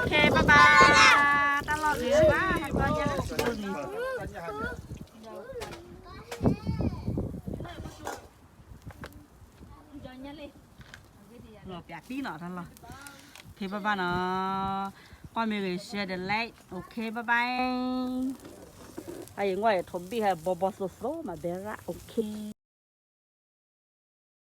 Okay, bye bye. တၢ်လီၢ်န့ၣ်ဘၣ် တၢ်လီၢ်န့ၣ် လီၤပျးတံၢ်နီၤ တၢ်လီၢ်. Okay, bye bye နီၤ. ကွၢ်မ့ၢ်ဂ့ၤ share the like. Okay, bye bye. အအံၤ ငွၢ်အံၤ ထိးဘံၣ်ဟဲဘီဘီသိသိမး ဘဲရၣ်. Okay.